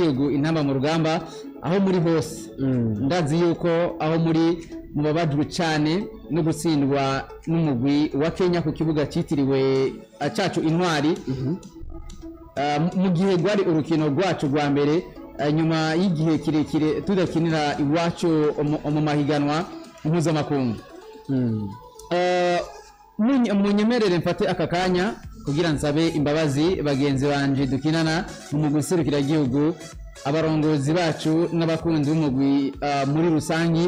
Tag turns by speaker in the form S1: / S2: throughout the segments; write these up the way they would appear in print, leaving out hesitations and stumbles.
S1: Gihugu Intamba mu Rugamba, aho muri hose, ndazi yuko aho muri mubabajwe cyane no gutsindwa n'umugwi wa Kenya ku kibuga cyitiriwe cacu Intwari, mu gihe rwari urukino rwacu rwa mbere nyuma y'igihe kirekire tudakinira iwacu mu mahiganwa mpuzamakungu. Munyemerere mfate aka kanya kugira nsabe imbabazi bagenzi banje dukinana mu mugwi serukiragihugu, abarongozi bacu n'abakunzi b'umugwi muri rusangi,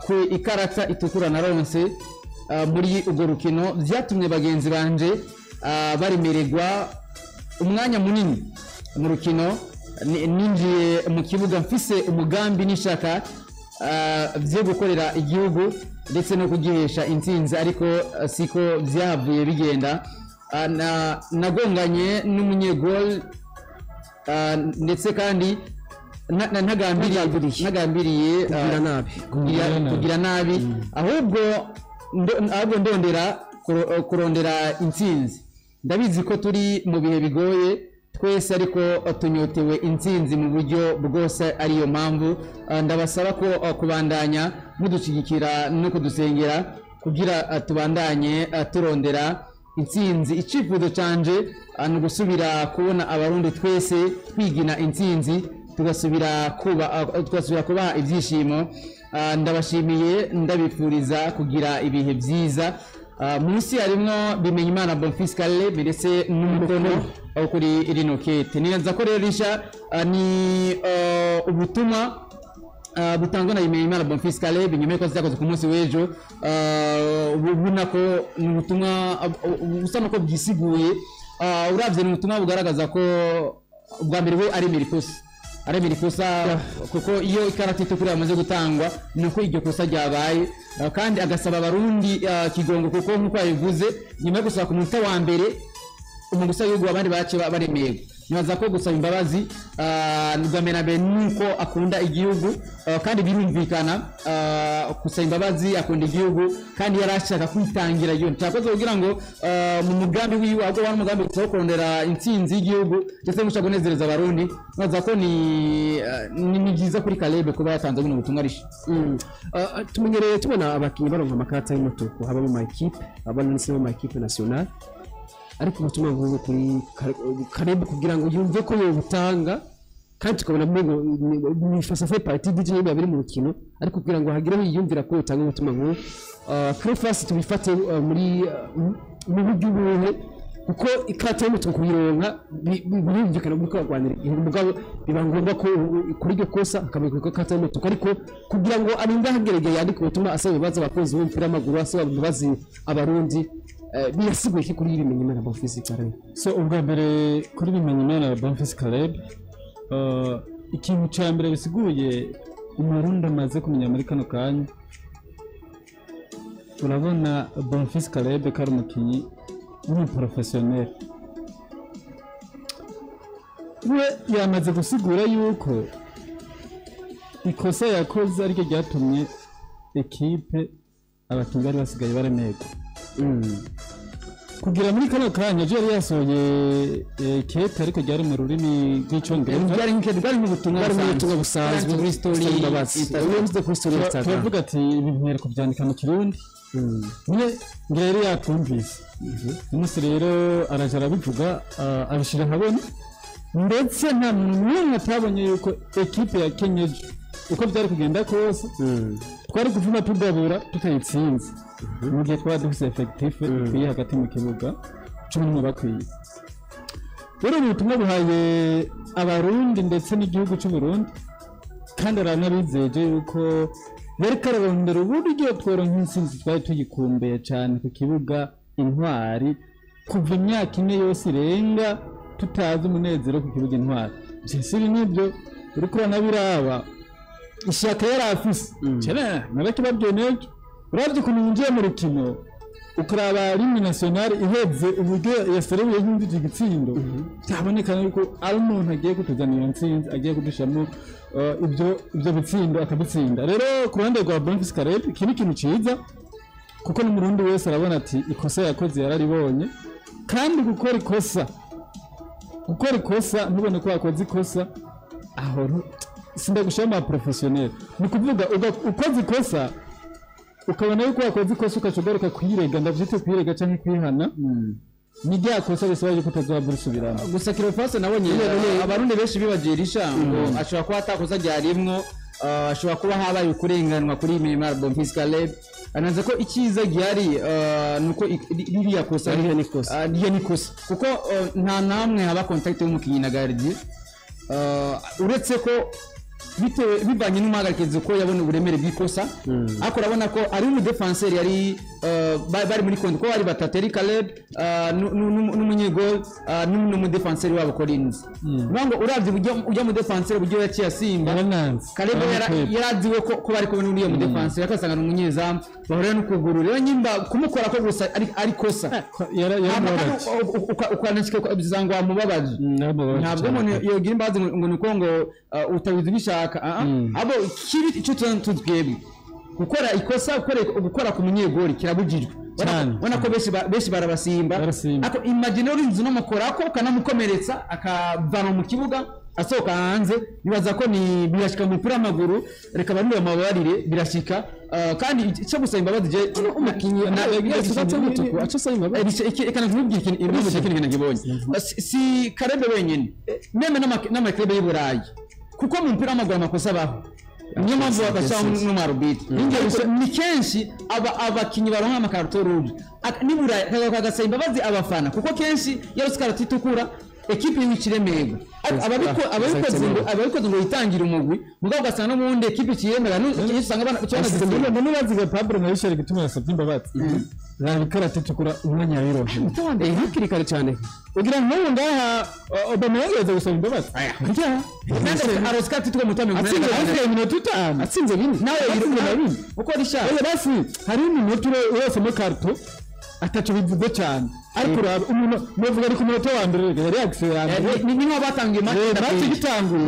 S1: ku ikarata itukura naronse muri urwo rukino. Vyatumye bagenzi banje baremererwa umwanya munini mu rukino. Ninjiye mu kibuga mfise umugambi n'ishaka vyo gukorera igihugu ndetse no kugihesha intsinzi, ariko siko vyahavuye bigenda. Nagonganye n'umunyegol, ndetse kandi ntagambiriye
S2: kugira nabi.
S1: Kugira nabi, ahubwo ndondera kurondera intsinzi. Ndabizi ko turi mu bihe bigoye twese, ariko tunyotewe intsinzi mu buryo bwose. Ariyo mpamvu ndabasaba ko kubandanya mudushyigikira no kudusengera kugira tubandanye turondera intsinzi. Icyifuzo canje ni ugusubira kubona Abarundi twese twigina intsinzi, tugasubira kubaha ibyishimo. Ndabashimiye, ndabifuriza kugira ibihe byiza. Munsi harimwo Bimenyimana Bonfils Caleb ndetse n'umukono aho kuri rino kete. Nibaza ko rero risha ni ubutumwa butangwa na Bimenyimana Bonfils Caleb nyuma y'uko zakoze ku munsi w'ejo. Ubona ko ni ubutumwa busa nuko bwisiguye. Uravye, ni ubutumwa bugaragaza ko ubwa mbere we aremera ikosa, kuko iyo ikarata itukura yamaze gutangwa ni uko iryo kosa ryabaye. Kandi agasaba Abarundi kigongo, kuko nk'uko yabivuze, nyuma yo gusaba ku munota wa mbere umugusa w'igihugu, abandi bace baremerwa. Nibaza ko gusaba imbabazi bwa mbere na mbere nuko akunda igihugu, kandi birumvikana gusaba imbabazi, akunda igihugu kandi yari ashaka kwitangira igihugu. Cyakoze kugira ngo mu mugambi wiwe, ahubwo wari umugambi gusa wo kurondera intsinzi y'igihugu ndetse no gushaka kunezereza Abarundi. Nibaza ko ni byiza kuri Caleb kuba yatanze buno butumwa risha.
S2: Tumenyereye tubona abakinnyi baronka amakarata y'umutuku, haba mu ma équipe, haba ndetse no mu ma équipe nationale, ariko ubutumwa nk'ubu kuri Caleb kugira ngo yumve ko yobutanga, kandi tukabona ngo ni ça fait partie du jeu biri mu rukino, ariko kugira ngo hagire aho yiyumvira ko yotanga ubutumwa nk'ubu, Cleophas, tubifate muri mu buryo ubuhe? Kuko ikarata y'umutuku kuyironka birumvikana muri ko barwanira igihugu, mugabo biba ngombwa ko kuri iryo kosa akabika ikarata y'umutuku, ariko kugira ngo arinde ahagerageye yandike ubutumwa asaba ibibazo abakunzi b'umupira w'amaguru, asaba imbabazi Abarundi, birasiguye iki kuri Bimenyimana Bonfils Caleb?
S3: So, ubwa mbere kuri Bimenyimana Bonfils Caleb, ikintu cya mbere bisiguye Umurundi amaze kumenya muri kano kanya, urabona Bonfils Caleb ko ari umukinnyi w'umu professionnel. We yamaze gusigura yuko ikosa yakoze ariryo ryatumye équipe, abakinnyi bari basigaye baremerwa. Kugira muri kano kanya ejo yari yasohoye kete, ariko ryari mu rurimi rw'Icyongereza.
S1: Bwari nk'ubutumwa
S2: Bwari nk'ubutumwa busanzwe.
S1: Kuri story.
S2: Busaba imbabazi. Ubundi kuri story ya Instagram.
S3: Turavuga ati ibi nkwiye kubyandika mu Kirundi nyine, ngira yari yatumvise. Uyu munsi rero araje arabivuga, abishyira ahabona, ndetse nta muntu n'umwe atabonye yuko équipe ya Kenya ejo, uko byari kugenda kose, twari kuvuma tugabura tutayitsinze mu gihe twaba dufise effectif ikwiye hagati mu kibuga, 11 bakwiye. Rero ubu butumwa buhaye Abarundi ndetse n'igihugu cy'u Burundi, kandi aranabizeje yuko yariko ararondera uburyo tworonka intsinzi twari tuyikumbuye cyane ku kibuga Intwari, kuva imyaka 4 yose irenga tutazi umunezero ku kibuga Intwari. Vyese nibyo uriko uranabiraba, ishyaka yari afise cyane narakibabwiye n'ejo. Uravye ukuntu yinjiye mu rukino, ukaraba l'hymne national iheze, uburyo yaseruye yumvije igitsindo, byaboneka yuko ari umuntu agiye kutuzanira iyo ntsinzi, agiye kudushiramo ibyo bitsindo akabitsinda. Rero ku ruhande rwa Bonfils Caleb, iki ni ikintu ciza, kuko n'Umurundi wese arabona ati ikosa yakoze yararibonye. Kandi gukora ikosa ntubone ko wakoze ikosa. Aho sindagushira mu professionnel, ni kuvuga ukoze ikosa ukabona yuko wakoze ikosa ukaca ugaruka kuyirega, ndavyite kuyirega canke kwihana, ni rya kosa bisaba yuko utazohava urisubiramo.
S1: Gusa Kirofase nabonye abarundi benshi bibagiye risha ngo ashobora kuba atakosa ryarimwo, ashobora kuba habaye ukurenganwa kuri Neymar Bonfils Caleb. Anaza ko icyiza gihari nuko ririya kosa
S2: Ririya ni kosa.
S1: Ririya ni kosa kuko nta namwe haba contact y'umukinnyi na gardien, uretse ko bitewe bivanye n'umuhagarikizi ko yabona uburemere bw'ikosa, ariko urabona ko ari umudefenseri yari bari muri konti ko bari batatu, yari Caleb n'umunyegol n'umudefenseri wabo Collins. Niyo ngo uravye uburyo ujya mudefenseri uburyo yaciye asimba
S3: Yarananze.
S1: Caleb yaraziwe ko bari kumwe n'uriya mudefenseri, akasanga ni umunyezamu bahurira n'ukuguru. Rero nyimba kumukora ko gusa ari kosa
S3: Yaramubabaje.
S1: Ukanashika ngo wamubabaje. Ntabwo umuntu yogira imbabazi ngo ni uko ngo utabizi ubishaka, abo kibi icyo tuzi twebwe gukora ikosa gukora ku munyegori kirabujijwe.
S3: Cyane.
S1: Ubona ko benshi barabasimba.
S3: Barasimba.
S1: Ariko imagine urinze unamukorako ukanamukomeretsa akavana mu kibuga asohoka hanze, nibaza ko ni birashika mu mupira w'amaguru, reka abarundi bamubabarire birashika. Kandi icyo gusaba imbabazi je
S2: Umukinnyi yasubatse umutuku aca asaba imbabazi.
S1: Reka nakubwire ikintu impamvu je kintu nagibonye si Karebe wenyine, meme n'amaklebe y'i Burayi, kuko mu mupira w'amaguru amakosa abaho, niyo mpamvu bagashyiraho n'umarubiti. Ni kenshi abakinnyi baronka amakarito rouge n'i Burayi kagasaba imbabazi abafana, kuko kenshi yarose ikarito itukura ekipe yica iremerwa. Ariko ababikoze ngo yitangire umugwi, mugabo ugasanga n'ubundi ekipe ikiyemera usanga
S3: None none Pablo na Richard gituma yasabye imbabazi, raba ikarata itukura umwanya yayironke
S2: Hakiri kare cyane.
S3: Ugira nk'ubu ngaha Obama yageze gusaba imbabazi.
S1: Arose ikarito itukura mu minota
S3: Atsinze hasigaye iminota 5.
S2: Atsinze bine.
S1: Nawe
S3: Atsinze na bine.
S1: Uko risha
S3: Oya basi hariho iminota yose muri karito ataco bivuze cyane, ariko uraba umuntu novuga ari ku munota wa mbere reka yari yakise ya mbere.
S1: Ni nkaho batangiye match.
S3: Match igitanguye.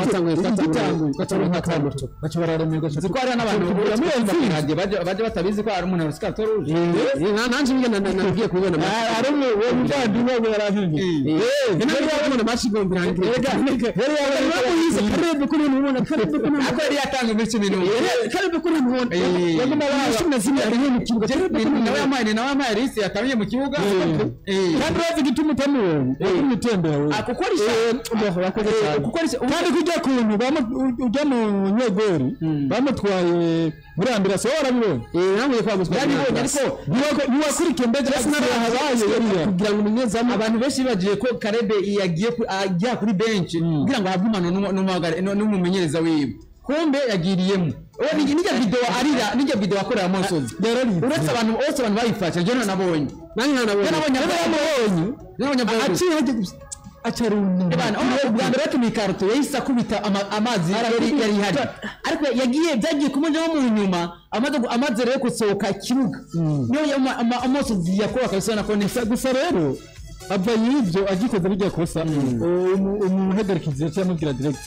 S2: Batanguye
S3: igitanguye
S2: batanguye batanguye.
S3: Baca bararemerwa.
S1: Uzi ko hariho n'abantu
S3: Yatsinze.
S1: bajya batabizi ko hari umuntu arose ikarito rouge.
S2: Nanjye nagiye kubibona.
S3: Hari umwe uwo muvandimwe we yarahinye.
S2: Nagiye kubibona match igomba irangire.
S3: Yari yabaye
S2: Bamuhize Karebe kuri mubona Karebe kuri
S1: Ariko yari yatangiye muri 11.
S2: Karebe kuri mubona
S3: yaguma araba.
S2: 14 ari mu kibuga. Karebe kuri
S1: nawe yampaye liste yatangiye mu kibuga.
S3: Kandi urazi igituma utamubonye yagumye utembera wewe.
S1: Kuko risha
S2: bakoze cyane.
S1: Kuko risha
S3: Kandi kujya kuntu ujya mu nyegori bamutwaye muri ambirasi wowe warabibonye.
S2: Namwe kwa guswa.
S1: Yarabibonye ariko
S3: Ntiwakurikiye mbega habaye yariya
S2: kugira ngo umunyezamu
S1: abantu benshi bagiye ko Karebe yagiye ajya kuri bench kugira ngo ahabwe impanuro n'umumenyereza wiwe, kumbe yagiriyemo. Uwo nijya video arira, nijya video akorera amosozi.
S3: Yararize.
S1: Uretse abantu bose abantu bayifashe je nabonye.
S2: Nanjye nabonye.
S1: Je nabonye
S3: yaramubonye.
S1: Nabonye
S3: aciye hajya gusa acarunama.
S1: Ebana, ubwa mbere yatumiye ikarito yahise akubita amazi yari ihari, ariko yagiye byagiye kumujyamo mu nyuma amaze rero gusohoka ikibuga niyo amosozi yakora kabisa na konesa.
S3: Gusa rero ava y'ibyo agikoze bijya kosa umuhagarikizi yaciye amubwira direct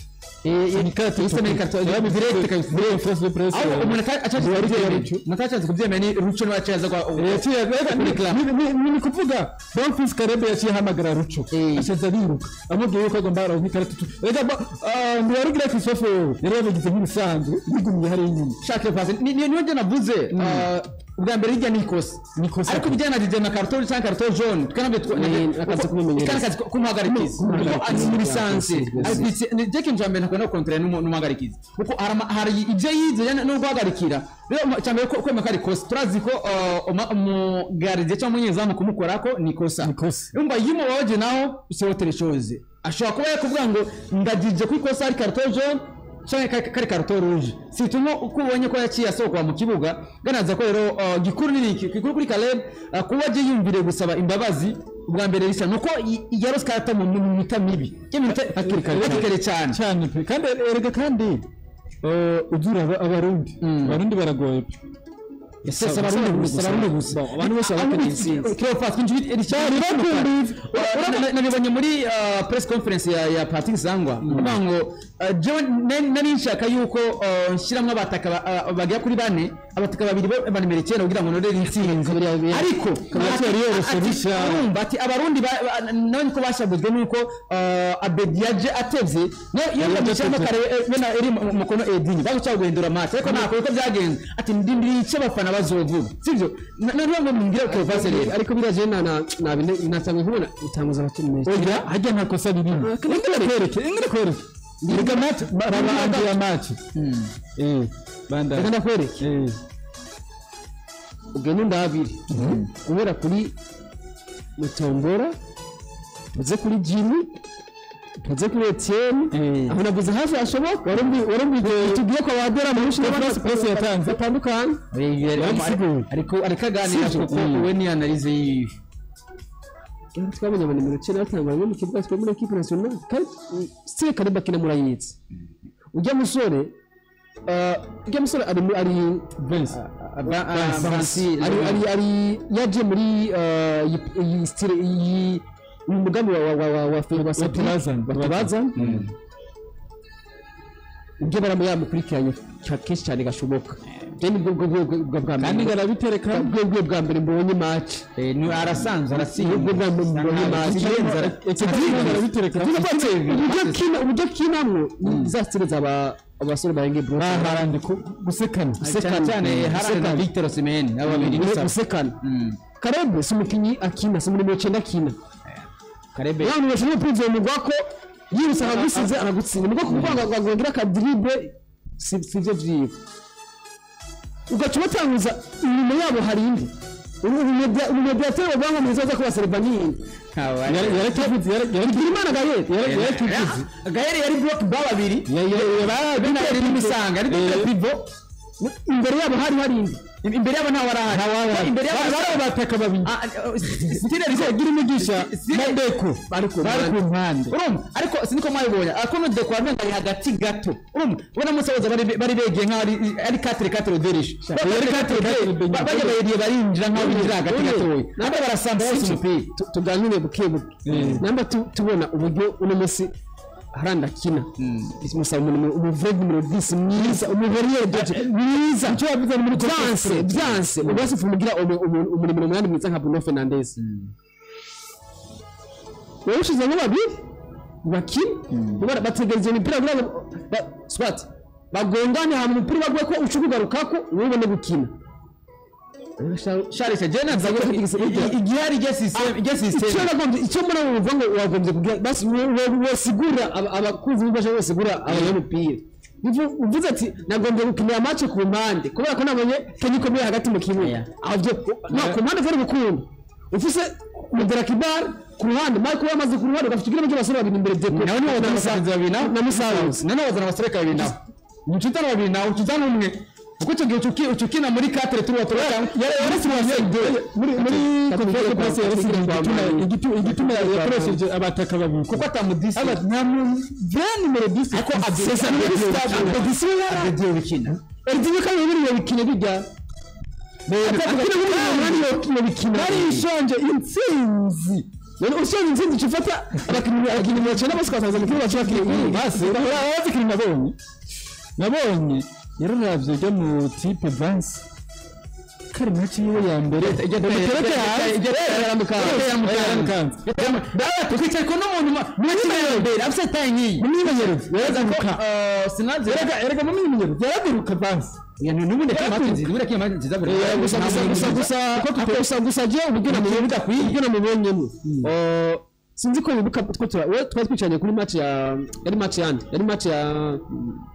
S1: Isa ni ikarito direct kabisa.
S3: Muri France de presse.
S1: Aho umuntu atashatse kubyemera, umuntu atashatse kubyemera ni Ruco niwe yaciye aza
S3: Ni kuvuga Bonfils Karebe yaciye ahamagara Ruco ashaza ariruka amubwiye yuko agomba aronka ikarita itukura. Reka ntiwarugira Christophe wewe yari yabigize nk'ibisanzwe yigumiye hariya inyuma.
S1: Shaka pasi ni niyo njye navuze ubwa mbere hirya ni ikosa.
S3: Ni ikosa.
S1: Ariko ibijyanye na DJ na karito cyangwa karito jaune twanabyo
S2: Akazi kumumenyereza.
S1: Kandi akazi kumuhagarikiza kuko ari muri sanse afite ni Jack Njambe ntakunda kontra n'umuhagarikizi kuko hari ibyo yize no guhagarikira. Rero cyambere ko kwemera ko ari ikosa, turazi ko umugardier cyangwa umunyezamu kumukorako ni ikosa.
S3: Ikosa.
S1: Umva iyo umubabaje naho usohotera ishoze ashobora kuba yakuvuga ngo ndagije ku ikosa ari karito jaune cyangwa kari karito rouge, situmo uko ubonye ko yaciye asohoka mu kibuga. Ganaza ko rero gikuru ni iki gikuru kuri Caleb, kuba agiye yumvire gusaba imbabazi ubwa mbere risa nuko yarose karata mu minota mibi y'iminota
S3: Hakiri kare.
S1: Hakiri kare cyane.
S3: Cyane pe, kandi erega kandi uzura abarundi baragoye pe.
S1: Ese Abarundi gusa.
S2: Bon, abantu bose baba bakeneye intsinzi.
S1: Cleophas nabibonye muri press conference ya Patrick Sangwa, uvuga ngo jewe nari nshaka yuko nshyiramo abataka bagera kuri bane, abataka babiri ba nimero 9 kugira ngo norere intsinzi, ariko
S3: Kabiri yari yoroshe bisha.
S1: Urumva ati abarundi nabonye ko bashavuzwe nuko Abedi yaje atevye, iyo bamushyiramo kare bena eri mukono Edini baguca guhindura match, ariko ntabwo uko byagenze, ati ndindiriye icyo abafana bazovuga, sibyo? Nariyo ngo mumbwire Cleophas rero.
S2: Ariko biraje na na natangiye kubona utanguza abakinnyi.
S3: Oya, hajya nta kosa ririmo. Ingene kwereke, ingene kwereke. Rega match barangira match. Banda.
S2: Reka ndakwereke. Ugende ndabiri guhera kuri Mutombora, tuze kuri Jimmy, tuze kuri Etienne. Aho navuze hafi hashoboka
S3: Warumbi
S2: tugiye kwa Wadera mu
S3: Press press yatanze.
S2: batandukanye.
S1: Ariko ariko aganira kuko we ni analyse yiwe.
S2: Twabonye aba nimero 9 batangwa mu kibuga twe muri équipe nationale, kandi style Kariba kina murayitse. Ujya musore ujya musore ari ari
S3: Vince.
S1: Vansi
S2: ari yaje muri iyi style, iyi uyu mugambi wa wa
S3: Tubazane.
S2: Batubazane. Ibyo baramu yamukurikiranye kenshi cyane gashoboka. Je nibwo bwo bwa
S3: Kandi
S2: mbere
S3: garabitereka.
S2: bwo bwa mbere mbonye match.
S1: Ni arasanzwe arasinda.
S2: Nibwo bwa mbere mbonye match.
S3: Garabitereka.
S2: Uburyo kina, uburyo kinamwo za style zaba abasore barenge bro.
S3: Baharande gusekana.
S1: Cyane cyane Haaland na Victor Osimhen, abo babiri ni sawa.
S2: Gusekana. Karebe si umukinyi akina, si muri 9 akina.
S1: Karebe
S2: Ya muntu wese umupira umugwako yirutse akagusize aragutsinda nubwo kuvuga ngo agongira akadrible si byo vyiwe, ugaca ubatanguza inyuma yabo hari indi umumediateri wa banki mwiza aza kubaserva nyine.
S3: Yarakivuze.
S2: Bigirimana Gael.
S3: Yarakivuze.
S1: Gael yari block ba babiri bena n'imisango ari pivot.
S2: Imbere yabo hari indi.
S1: Imbere yabo ntawe arahari, imbere yabo
S3: Bari abataka babiri.
S1: Stile
S3: Gira imigisha na Beko.
S2: Bari ku
S3: Bari ku mpande.
S1: Urumva, ariko siniko mwabibonye akono de kwa ari hagati gato, urumva ubona musa boza bari begeye nkaho ari 4 4 derish.
S3: Yari 4 4.
S1: Bajya bayiriye barinjira nkaho binjira hagati gatoya, nabo barasamba bose umupira.
S2: Tuganire buke buke namba tubona uburyo uno munsi Haaland akina, musaba umuvreg numero 10 mwiza, umuverrier doje mwiza.
S3: Icyo yavuze ni muri
S2: byanse ubasi fumugira umunimero 8 mwiza nka Bruno Fernandes, wowe ushizemo babiri bakina bategereza imipira kugira ngo swat bagongane, hama umupira baguye ko uca ugarukako wowe ubone gukina.
S1: Charles Jena igihari ijya system ijya
S2: Icyo
S1: system.
S2: nagombye, icyo mbona wumva ngo wagombye kugira basi wosigura abakunzi b'imfasha, wosigura abanyamupira. Uvuze ati nagombye gukinira match ku mpande kubera ko nabonye Kenya ikomeye hagati mu kibuga. Aho byo no ku mpande zari gukunda ufise Mudera Kibar ku ruhande, Marco yamaze ku ruhande, ugafite ibirimo by'abasore babiri imbere, Deco
S1: Nawe niwe wazana abasazi babiri nawe.
S2: Na Musaruzi.
S1: Nawe wazana abasore babiri nawe, ucutana babiri nawe ucutana umwe, kuko icyo gihe ucukina muri 4 3 3
S3: Yarasigaye muri conference press, yarasigaye igituma yakoresheje abataka babiri
S1: kuko atamudisi.
S3: Aba nta muntu vrai numero 10.
S1: Ariko
S2: Sesa ni
S1: Abedi bikina.
S2: Erdinyo kandi biriya bikina bijya akina muri uwo mwanya yo bikina.
S3: Bari ishonje intsinzi.
S2: None usanga intsinzi icifata abakinnyi bakina bose ukabasanza mu kibuga cy'abakinnyi.
S3: Basi urabazi ikintu nabonye yararavye ryo mu type Vance kari match yiwe ya mbere
S1: Itereke
S3: hasi. Yaramukanze.
S1: Twicaye ko n'umuntu muri mbere afite tayi nk'iyi
S3: Mu myimenyerezo yaraguruka.
S1: Sinazi.
S3: Erega mu myimenyerezo yaraguruka Vance.
S1: N'ubundi akina match nziza, ubundi akina match nziza buri
S2: Gusa gusa gusa gusa gusa gusa je uburyo namubonyemo, sinzi ko wibuka two tura we twari twicaranye kuri match ya yari match yandi yari match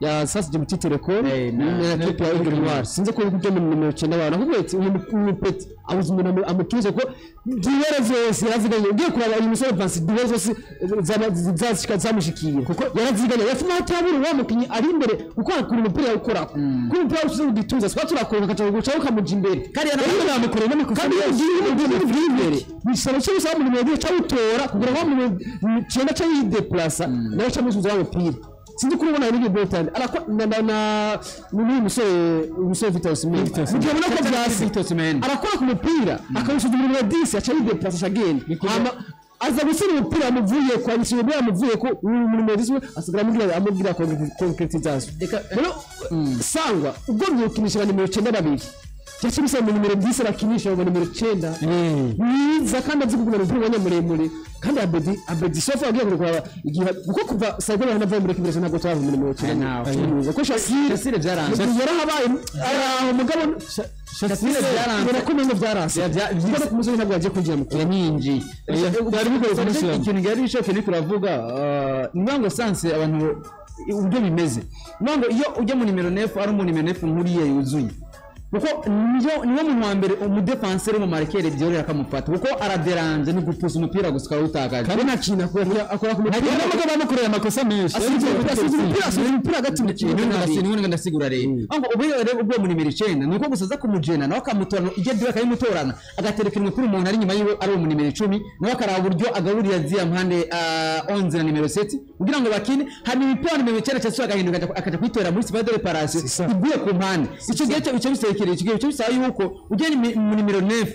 S2: ya SAS Djibouti Telecom na equipe ya Aigle Noir. Sinzi ko wibuka mu nimero 9 abantu nakubwiye ati uyu mupeti abuze umuntu amukize ko duwere zose yaraziganye. Ugiye kuraba uyu musore Vansi, duwere zose zashika zamushikiye kuko yaraziganye, yafuma atabura wa mukinyi ari imbere kuko akura umupira yawukora kuko umupira ushize mu gituza swa turakora kaca guca ukamuja imbere.
S1: Kariya
S2: Rero
S3: bamukoreye n'amakosa.
S2: Kandi iyo ugiye umupira imbere bisaba cyo bisaba mu nimero 10 cawutora kugira ngo mu 9 ca yideplasa nawe ca musubiza wa mupira. Sinzi kuri ubona n'ibyo Bolton arakora na n'uyu musore Victor Osimhen, mugihe ubona ko vyasi
S1: Victor Osimhen
S2: arakora ku mupira akawusuzuma nimero 10, aca yideplace, aca agenda. Hama aza gushyira umupira amuvuye ko, amushyira umupira amuvuye ko uyu nimero 10 asigara amubwira concretisation. Rero sangwa ugomye gukinisha ba nimero 9 babiri, cyaca bisaba mu nimero 10 bakinisha mu nimero 9 mwiza kandi azi kugumana umupira umwanya muremure. Kandi Abedi Sofa agiye kurekura igihe, kuko kuva Sadio Mane avuye muri Kibirese ntabwo turava mu nimero 9 mwiza ko Shasire
S1: Shasire byaranze.
S2: Yarahabaye araho mugabo.
S1: Shasire byaranze.
S2: Ubona ko umengo byaranze kuko ku musore ntabwo yagiye kwinjira mu kibuga.
S1: Yaninjiye.
S3: Byari bigoye kumushyiramo.
S1: Ikintu gari bishoke ni turavuga ni ngo sanse abantu uburyo bimeze, ni ngo iyo ujya mu nimero 9 ari mu nimero 9 nkuriye yuzuye, kuko niyo muntu wa mbere umudefenseur mu markere byorera akamufata, kuko araderanje ni gupusa umupira gusa ukawutakaje.
S2: Kandi nta kintu akora ku mupira.
S3: Hari n'abagabo bamukoreye amakosa menshi.
S2: Asubiza umupira hagati mu kibuga.
S1: Niwe ndasigura rero ngo ubu rero ubwo mu nimero 9 nuko gusa aza kumujena nawe akamutorana, ijya diwe akayimutorana, agatereka umupira umuntu ari inyuma yiwe ari mu nimero 10, nawe akaraba uburyo agaburira ziriya mpande 11 na nimero 7 kugira ngo bakine. Hari imipira nimero 9 cyangwa agahinduka akaja kwitorera muri sipade de reparation iguye ku mpande. Icyo gihe cyo bice bisekere, icyo gihe bice bisaba yuko ugenda mu nimero 9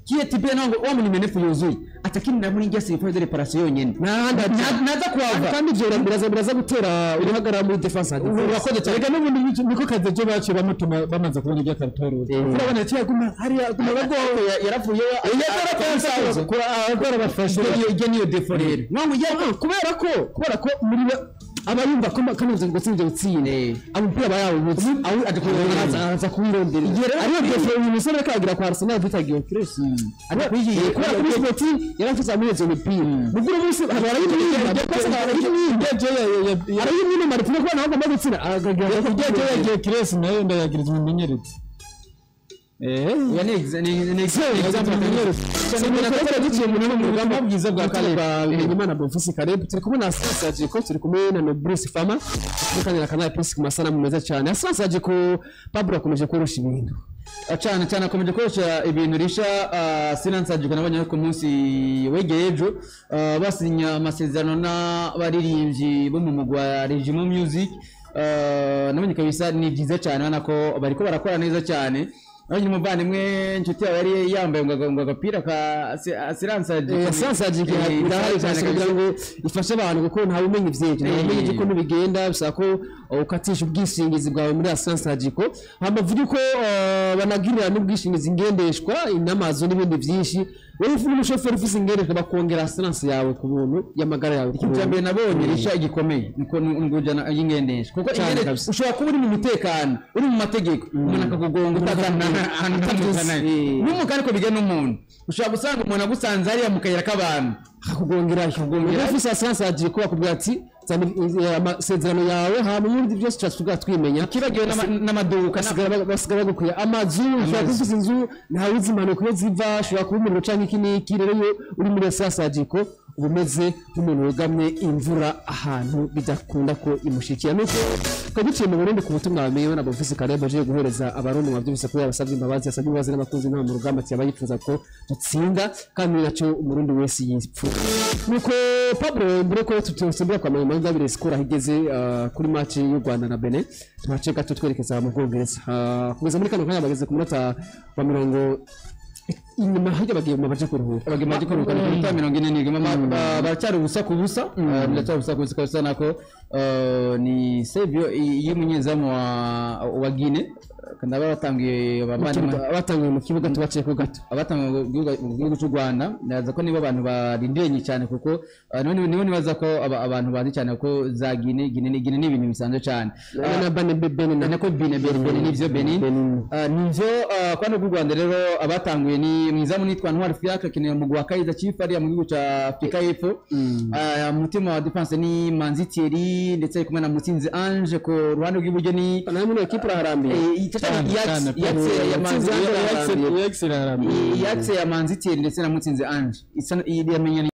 S1: kiye tipe nango wa mu nimero 9 yuzuye atakinira muri njya sipade de reparation yonyene
S2: n'ahandi
S1: naza kuhava.
S2: Kandi ibyo biraza gutera uruhagarara muri defense.
S1: Urakoze cyane.
S3: Reka n'ubundi niko kazi ejo baciye bamutuma bamaze kubona ibyo karutoro, urabona yaciye aguma hariya, aguma bagowe.
S1: Yaravuye.
S3: Yarabafashe.
S1: Iyo niyo defo rero nango
S2: Kubera ko muri aba yumva ko kaminuza ngo gutsinda gutsinda umupira aba yawubutse aza kuwirondera. Ariyo defo uyu musore ariko aragira kwa Arsenal Victor Gyökeres, kubera ko Sporting yari afite amuhereza umupira muguru munsi arayimwima Martinez kuko nawe agomba gutsinda akagira.
S3: Ibyo ya Gyökeres nayo ndayagiriza umumenyereza.
S2: Mu bwiza bwa Caleb Bimenyimana Bonfils Caleb, turi kumwe na Asante Ajiko, turi kumwe na Nobrice Fama, turi kandi na Canal Plus ku masanamu meza cyane. Asante Ajiko, Pablo akomeje korosha ibintu.
S1: Cyane cyane akomeje koresha ibintu risha. Sinansa Ajiko nabonye ku munsi wegeye ejo basinya amasezerano n'abaririmbyi bo mu mugwa wa Regimo Music. Nabonye kabisa ni byiza cyane, ubona ko bariko barakora neza cyane. Nabonye umuvandimwe inshuti yawe yari yambaye ngo agapira ka Siransa Ajiko.
S2: Asante Ajiko irahari cyane kugira ngo ifashe abantu, kuko ntawe umenya ivy'ejo, ntawe umenya uko bigenda. Bisaba ko ukatisha ubwishingizi bwawe muri Asante Ajiko, hama vuga ko banagirira n'ubwishingizi ngendeshwa inamazo n'ibindi byinshi. Wowe ufite umushoferi ufite ingendeshwa bakongera assurance yawe ku buntu y'amagara yawe ku
S1: Icya
S2: buntu.
S1: mbere nabonye risha igikomeye niko ngujana y'ingendeshwa, kuko
S2: Cyane kabisa.
S1: ushobora kuba uri mu mutekano, uri mu mategeko, umuntu akakugonga utakana ahantu utandukanye n'umukara, ariko bijya n'umuntu ushobora gusanga umuntu agusanze hariya mu kayira k'abantu
S2: akakugongerayo. Ufise assurance yagiye kuba akubwira ati zana amasezerano yawe, hama ibindi byose tuba twimenya.
S1: Kibagiwe n'amaduka
S2: basigara bagukwiye amazu. Ushobora kuba ufise inzu, ntawe uzi impanuka iyo ziva, ushobora kuba umuriro canke iki n'iki. Rero iyo uri muri assurance yagiye uba umeze nk'umuntu wegamye imvura ahantu bidakunda ko imushikira. Nuko tukaba duciye mu Burundi ku butumwa bamenyewe na Bonfils Caleb aje guhereza Abarundi mwabyumvise ko yabasabye imbabazi, yasabye imbabazi n'abakunzi nta mu rugamba, ati abayifuza ko dutsinda kandi ni nacyo Umurundi wese yipfuza. Nuko Pablo, mbere ko tutusimbura kwa Mama Ngabire Skora higeze kuri match y'u Rwanda na Benin, tuhace gato twerekeza mu Bwongereza. Kugeza muri kano kanya bageze ku munota wa mirongo inyuma hirya bagiye mu baje kuruhuka.
S1: Bagiye mu kuruhuka ni ku minota 47, baracyari ubusa ku busa, baracyari ubusa ku busa kabisa. Nako ni Sevio y'umunyezamu wa Guinea kandi batangiye abavandimwe
S2: batangiye mu kibuga, tubaciye ku gato.
S1: Abatangiye mu gihugu cy'u Rwanda, ndaza ko nibo abantu barindiranye cyane, kuko nibo nibaza ko abantu bazi cyane kuko za Guinea Guinea ni ibintu bisanzwe cyane.
S2: Na Bane Benin.
S1: Nako Benin Benin nivyo Benin nivyo kwano rw'u Rwanda. Rero abatanguye ni mwizamu nitwa Ntwari Fiacre akinira mu gwa Kaizer Chiefs ariya mu gihugu cya Afrika y'Epfo. Mutima wa defense ni Manzi Thierry ndetse ari kumwe na Mutsinzi Ange. Ku ruhande rw'iburyo ni
S2: nawe muri equipe uraharambiye.
S1: Yatse ya Manzi Thierry ndetse na Mutsinzi Ange isa yamenyanye.